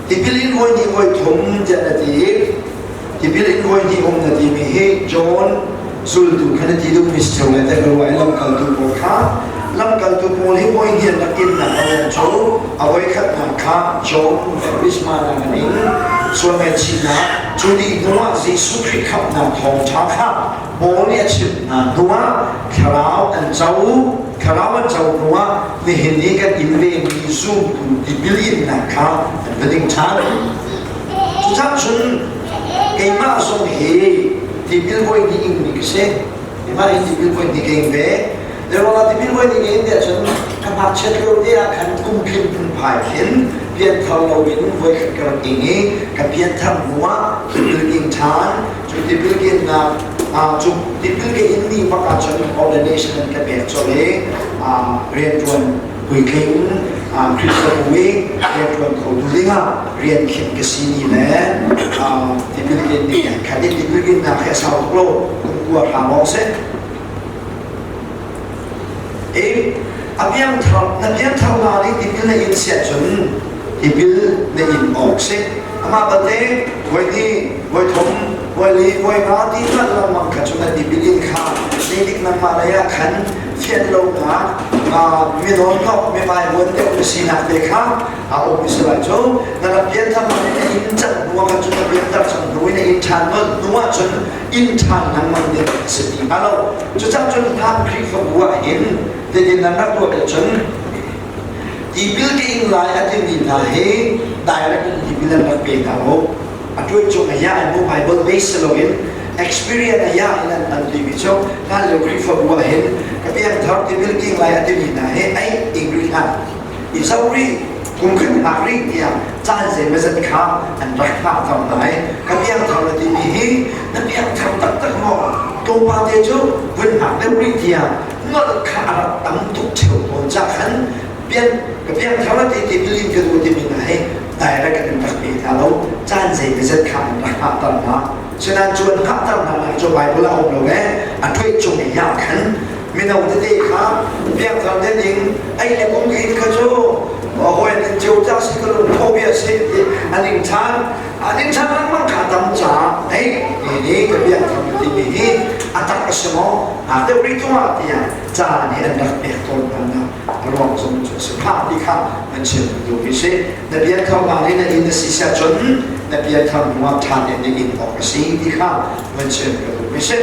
Tipil in voi hnih voi thum tiah na ti i tipil in voi hnih um na timi hi John zultu kha na ti duhmi si ṭheo lai tiah ka ruah i lamkaltu pawl kha lamkaltu pawl hi voi hnih an rak innak a ruang cu a voi khatnak kha John baptisma nak an ing sual ngaihchihnak cu dih hnuah Jesuh Khrih khamhnak thawngṭha kha Paul nih a chimh hna hnuah thlarau an co thlarau an co hnuah nihin i kan inn vemi zumtu tipil innak kha an va ding ṭhan. Cucaah cun keimah zong hi tipil voi hnih ingmi ka si. Keimah hi tipil voi hnih ka ing ve. Zeiruangah tipil voi hnih ka in tiah cun ka ngakchiat lio te ah khan kum khin phungphai khin pianthar loin voi khat ka rak ing i ka pianthar hnuah tipil ing ṭhan. Cu tipil kinnak cu tipil ka in ni bak ah cun ordination an ka pek colh i rianṭuan puitling Khrihfabu i rianṭuan khotu dingah rian khinh ka si ni le tipil kin ni khat i tipil kinnak hi a sau tuk lo kum kua hra lawng si. I a piangthar na piangthar na nih tipil na in siah cun tipil na in awk si. Amah balte voi hnih, voi thum, voi li, voi nga ti hngalh lengmang kha cu na tipil in kha zeitik nangmah lei ah khan fian lonak mi nawnhnok mi vaivuan deuh na sinak te kha a um i si lai cu na rak pianthar na in cang hnu ah khan cun na pianthar cang hnu i na in ṭhan nolh hnu ah cun inn ṭhan lengmang ding a si ti hnga lo. Cucaah cun hlan Khrihfabu ah hin tetin nan rak tuah cun tipil ka ing lai a timi hna hi direct in tipil an rak pe hna lo. A ṭuan chung a ya in mu Bible base si loin experience a ya in an an timi cu hlan lio Khrihfabu ah hin ka piangthar tipil ka ing lai a timi hna hi ai ing rih hlah. I zoh rih kum khat hngak rih tiah caan zeimawzat kha an rak hngahter hna i ka piangthar na timi hi na piangthar taktak maw tlawmpal te cu vun hngak deuh rih tiah nolh kha a rak tam tuk ṭheo tawn ca khan pian ka piangthar na ti ti bilin ka duh timi hna hi direct an rak pe hna lo caan zeimawzat kha an rak hngahter hna Sinain cu an hngahter hna nak cu Bible ah a um lo e a ṭuih cung i ah khan mino tete kha piangthar te ding ei le kum in kha cu hawi an cio ca si ka lung tho bia si ti an ing ṭhan an ing ṭhan lengmang kha tam ca ei ni ni ka piangthar ti mi hi a tak a si maw a deuh rih tung ah tiah ca nih an rak pek tawn hna na ruang zong cu si phah ti kha an chim duh mi si na piangthar ma nih na inn na si sia cun na piangthar hnu ah ṭha tein na in awk a si ti kha van chim ka duh mi si.